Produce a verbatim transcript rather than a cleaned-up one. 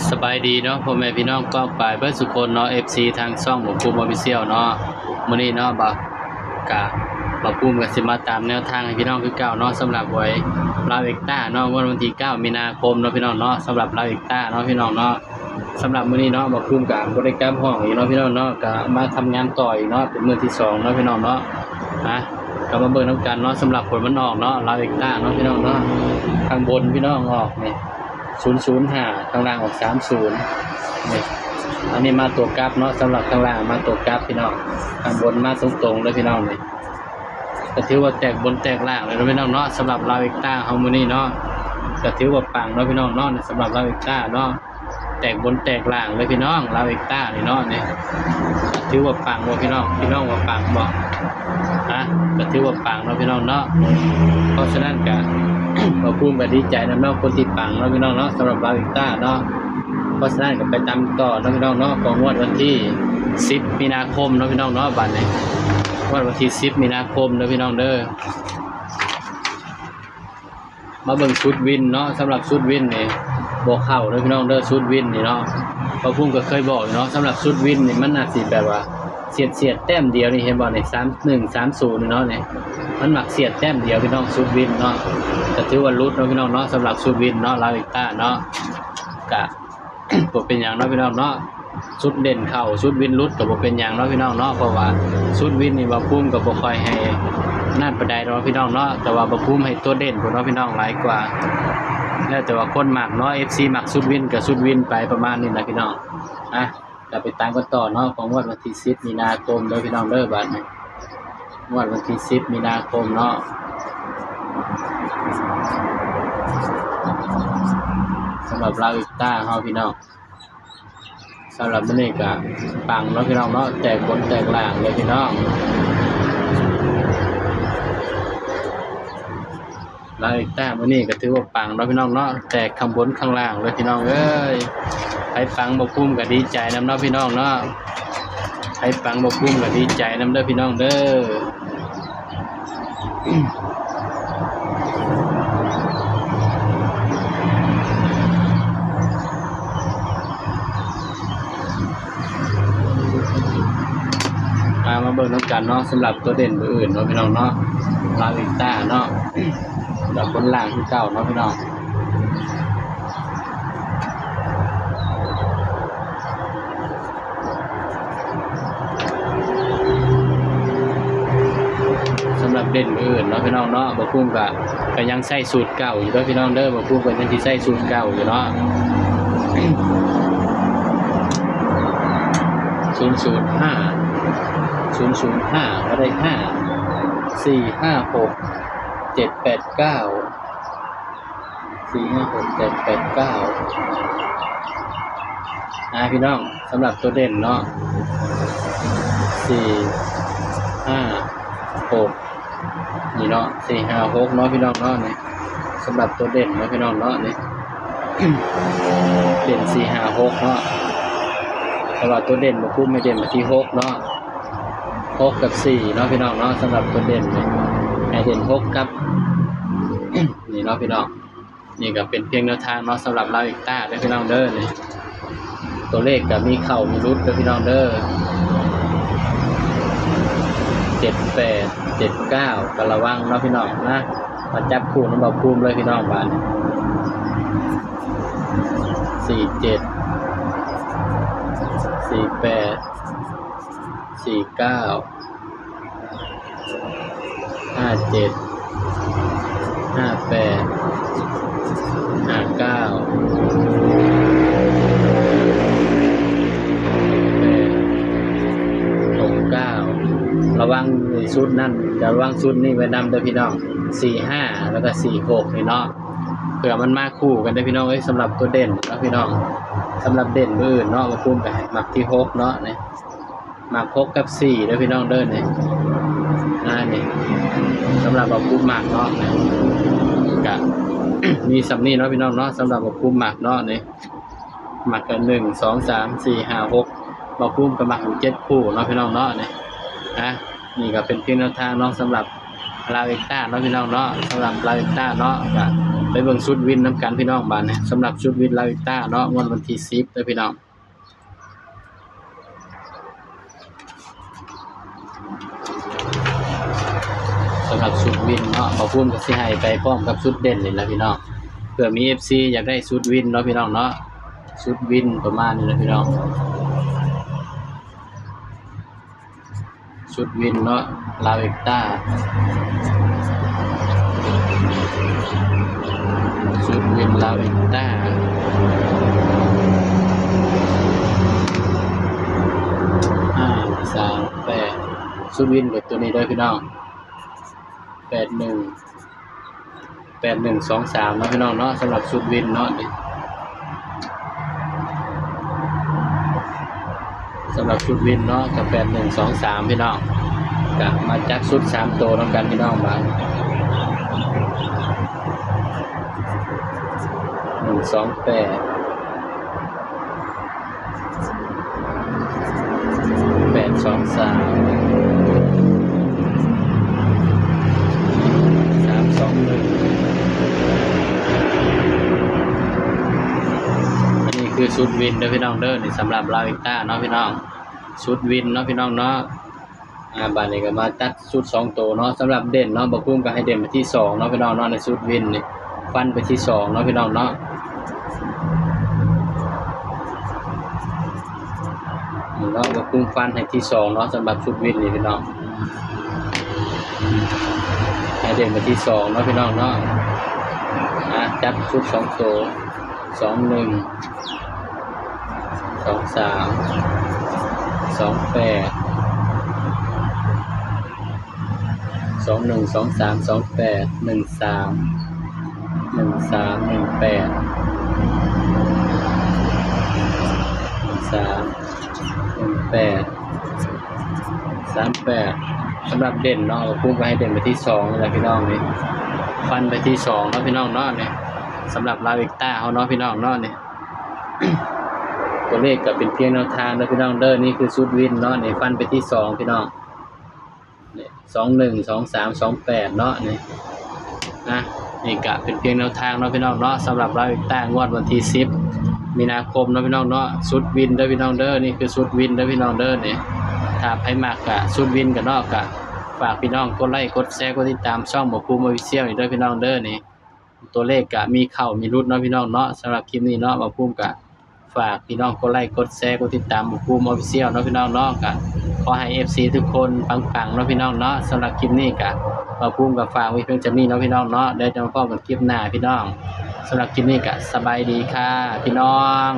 สบายดีเนาะ พ่อแม่พี่น้องกองปายเบิดสุคนเนาะ เอฟซี ทางช่องบ่าวภูมิ Official เนาะ มื้อนี้เนาะ บ่าว กะ บ่าวภูมิก็สิมาตามแนวทางให้พี่น้องคือเก่าเนาะ สำหรับหวยลาวเอกต้าเนาะ งวดวันที่เก้ามีนาคมเนาะพี่น้องเนาะ สำหรับลาวเอกต้าเนาะพี่น้องเนาะ สำหรับมื้อนี้เนาะ บ่าวภูมิก็บ่ได้กลับห้องอีกเนาะพี่น้องเนาะ ก็มาทำงานต่ออีกเนาะ เป็นมื้อที่สองเนาะพี่น้องเนาะ นะ ก็มาเบิ่งนำกันเนาะ สำหรับผลมันออกเนาะ ลาวเอกต้าเนาะพี่น้องเนาะ ข้างบนพี่น้องออกนี่ ศูนย์ศูนย์ห้า ข้างล่างออก สามศูนย์ นี่ อันนี้มาตัวกลับเนาะ สำหรับข้างล่างมาตัวกลับพี่น้อง ข้างบนมาตรงๆเลยพี่น้องนี่ ก็ถือว่าแตกบนแตกล่างเลยเนาะพี่น้องเนาะ สำหรับลาวเอกต้าเฮามื้อนี้เนาะ ก็ถือว่าปังเนาะพี่น้องเนาะ สำหรับลาวเอกต้าเนาะ แตกบนแตกล่างเลยพี่น้อง ลาวเอกต้านี่เนาะนี่ ถือว่าปังบ่พี่น้อง พี่น้องว่าปังบ่ ฮะ ก็ถือว่าปังเนาะพี่น้องเนาะ เพราะฉะนั้นก็ บ่าวภูมิก็ดีใจนำเนาะ คนที่ปังเนาะพี่น้องเนาะ สำหรับลาวเอกต้าเนาะ เพราะฉะนั้นก็ไปตามต่อเนาะพี่น้องเนาะ ของงวดวันที่สิบมีนาคมเนาะพี่น้องเนาะ บัดนี้ งวดวันที่สิบมีนาคมเด้อพี่น้องเด้อ มาเบิ่งชุดวินเนาะ สำหรับชุดวินนี่บ่เข้าเด้อพี่น้องเด้อ ชุดวินนี่เนาะ บ่าวภูมิก็เคยบอกอยู่เนาะ สำหรับชุดวินนี่มันอาจสิแบบว่าเสียดๆแต้มเดียวนี่ เห็นบ่นี่ สามหนึ่ง สามศูนย์ นี่เนาะนี่ มันมักเสียดแต้มเดียวพี่น้อง ชุดวินเนาะ ก็ถือว่าหลุดเนาะพี่น้องเนาะ สำหรับชุดวินเนาะ ลาวเอกต้าเนาะ ก็ บ่เป็นหยังเนาะพี่น้องเนาะ ชุดเด่นเข้า ชุดวินหลุดก็บ่เป็นหยังเนาะพี่น้องเนาะ เพราะว่าชุดวินนี่บ่าวภูมิก็บ่ค่อยให้นั่นปานใดดอกพี่น้องเนาะ แต่ว่าบ่าวภูมิให้ตัวเด่นพุ้นเนาะพี่น้อง หลายกว่า แล้วแต่ว่าคนมักเนาะ เอฟซี มักชุดวินก็ชุดวินไป ประมาณนี้นะพี่น้อง อ่ะ ก็ไปตามกันต่อเนาะ ของงวดวันที่สิบมีนาคมเด้อพี่น้องเด้อ บัดนี้ งวดวันที่สิบมีนาคมเนาะ สำหรับลาวเอกต้าเฮาพี่น้อง สำหรับมื้อนี้ก็ปังเนาะพี่น้องเนาะ แตกบนแตกล่างเลยพี่น้อง ลาวเอกต้ามื้อนี้ก็ถือว่าปังเนาะพี่น้องเนาะ แตกข้างบนข้างล่างเลยพี่น้องเอ้ย ไผปังบ่าวภูมิก็ดีใจนำเนาะพี่น้องเนาะ ไผปังบ่าวภูมิก็ดีใจนำเด้อพี่น้องเด้อ อ่า มาเบิ่งนำกันเนาะ สำหรับตัวเด่นตัวอื่นเนาะพี่น้องเนาะ ลาวเอกต้าเนาะ สำหรับบนล่างคือเก่าเนาะพี่น้อง สำหรับเด่นอื่นเนาะพี่น้องเนาะ บ่าวภูมิก็ ก็ยังใช้สูตรเก่าอยู่เด้อพี่น้องเด้อ บ่าวภูมิก็ยังสิใช้สูตรเก่าอยู่เนาะ ศูนย์ศูนย์ห้า ศูนย์ศูนย์ห้า ก็ได้ ห้า สี่ ห้า หก เจ็ด แปด เก้า สี่ ห้า หก เจ็ด แปด เก้า อ่า พี่น้อง สำหรับตัวเด่นเนาะ สี่ ห้า หก นี่เนาะ สี่ ห้า หก เนาะพี่น้องเนาะ นี่ สำหรับตัวเด่นเนาะพี่น้องเนาะ นี่ เด่น สี่ ห้า หก เนาะ แต่ว่าตัวเด่นบ่าวภูมิให้เด่นมาที่ หก เนาะ หก กับ สี่ เนาะพี่น้องเนาะ สำหรับตัวเด่นนี่ ให้เด่น หก กับ นี่เนาะพี่น้อง นี่ก็เป็นเพียงแนวทางเนาะ สำหรับลาวเอกต้าเด้อพี่น้องเด้อ นี่ ตัวเลขก็มีเข้ามีหลุดเด้อพี่น้องเด้อ เจ็ดแปด เจ็ดเก้า ก็ระวังเนาะพี่น้องนะ มาจับคู่นำบ่าวภูมิเลยพี่น้อง บาดนี้ สี่เจ็ด สี่แปด สี่เก้า ห้าเจ็ด ห้าแปด ห้าเก้า แปด หกเก้า ระวังชุดนั่น ระวังชุดนี้ไว้นำเด้อพี่น้อง สี่ห้า แล้วก็ สี่หก นี่เนาะ เผื่อมันมาคู่กันเด้อพี่น้องเอ้ย สำหรับตัวเด่นเนาะพี่น้อง สำหรับเด่นมื้ออื่นเนาะ บ่าวภูมิก็ให้มักที่ หก เนาะ นี่ มัก หก กับ สี่ เด้อพี่น้องเด้อ นี่ อ่า นี่ สำหรับบ่าวภูมิมักเนาะ นี่ ก็ มีส่ำนี้เนาะพี่น้องเนาะ สำหรับบ่าวภูมิมักเนาะ นี่ มักกัน หนึ่ง สอง สาม สี่ ห้า หก บ่าวภูมิก็มักอยู่ เจ็ด คู่เนาะพี่น้องเนาะ นี่ อ่ะ นี่ก็เป็นเพียงแนวทางเนาะ สำหรับลาวเอกต้าเนาะพี่น้องเนาะ สำหรับลาวเอกต้าเนาะ ก็ไป ไปเบิ่งชุดวินนำกันพี่น้อง บาดนี้ สำหรับชุดวินลาวอิกตาเนาะ งวดวันที่สิบเด้อพี่น้อง สำหรับชุดวินเนาะ บ่าวภูมิก็สิให้ไปพร้อมกับชุดเด่นนี่แหละพี่น้อง เผื่อมีเอฟซีอยากได้ชุดวินเนาะพี่น้องเนาะ ชุดวินประมาณนี้แหละพี่น้อง ชุดวินเนาะ ลาวอิกตา ชุดวินลาวอิกตา ห้าสามแปด ชุดวินก็ตัวนี้เด้อพี่น้อง แปดหนึ่ง แปดหนึ่งสองสามเนาะพี่น้องเนาะ สำหรับชุดวินเนาะนี่ สำหรับชุดวินเนาะ กับแปดหนึ่งสองสามพี่น้อง ก็มาจัดชุดสามตัวนำกันพี่น้อง มา หนึ่งสองแปด แปดสองสาม สามสองหนึ่ง อันนี้คือชุดวินเด้อพี่น้องเด้อ นี่สำหรับลาวอิกตาเนาะพี่น้อง ชุดวินเนาะพี่น้องเนาะ อ่า บาดนี้ก็มาจัดชุดสองตัวเนาะ สำหรับเด่นเนาะ บ่าวภูมิก็ให้เด่นไปที่สองเนาะพี่น้องเนาะ ในชุดวินนี่ ฟันไปที่สองเนาะพี่น้องเนาะ นี่เนาะ บ่าวภูมิฟันให้ที่สองเนาะ สำหรับชุดวินนี่พี่น้อง ให้เด่นไปที่สองเนาะพี่น้องเนาะ อ่ะ จับชุดสองตัว สองหนึ่ง สองสาม สองแปด สองหนึ่ง สองสาม สองแปด หนึ่งสาม หนึ่งสาม หนึ่งแปด หนึ่งสาม หนึ่งแปด สามแปด สำหรับเด่นเนาะ บ่าวภูมิก็ให้เด่นไปที่สองนี่แหละพี่น้องนี่ ฟันไปที่สองเนาะพี่น้องเนาะนี่ สำหรับลาวอิกตาเฮาเนาะพี่น้องเนาะนี่ ตัวเลขก็เป็นเพียงแนวทางเด้อพี่น้องเด้อ นี่คือชุดวินเนาะนี่ ฟันไปที่สองพี่น้อง นี่ สองหนึ่ง สองสาม สองแปด เนาะนี่ นะ นี่ก็เป็นเพียงแนวทางเนาะพี่น้องเนาะ สำหรับลาวอิกตางวดวันที่สิบมีนาคมเนาะพี่น้องเนาะ ชุดวินเด้อพี่น้องเด้อ นี่คือชุดวินเด้อพี่น้องเด้อนี่ ถ้าไผมักก็ชุดวินก็เนาะ ก็ฝากพี่น้องกดไลค์กดแชร์กดติดตามช่องบ่าวภูมิ Official นี่เด้อพี่น้องเด้อนี่ ตัวเลขก็มีเข้ามีหลุดเนาะพี่น้องเนาะ สำหรับคลิปนี้เนาะ บ่าวภูมิก็ฝากพี่น้องกดไลค์กดแชร์กดติดตามบ่าวภูมิ Official เนาะพี่น้องเนาะ ก็ขอให้เอฟซีทุกคนปังๆเนาะพี่น้องเนาะ สำหรับคลิปนี้ก็บ่าวภูมิก็ฝากไว้เพียงเท่านี้เนาะพี่น้องเนาะ เดี๋ยวจะมาพบกันคลิปหน้าพี่น้อง สำหรับคลิปนี้ก็สบายดีค่ะพี่น้อง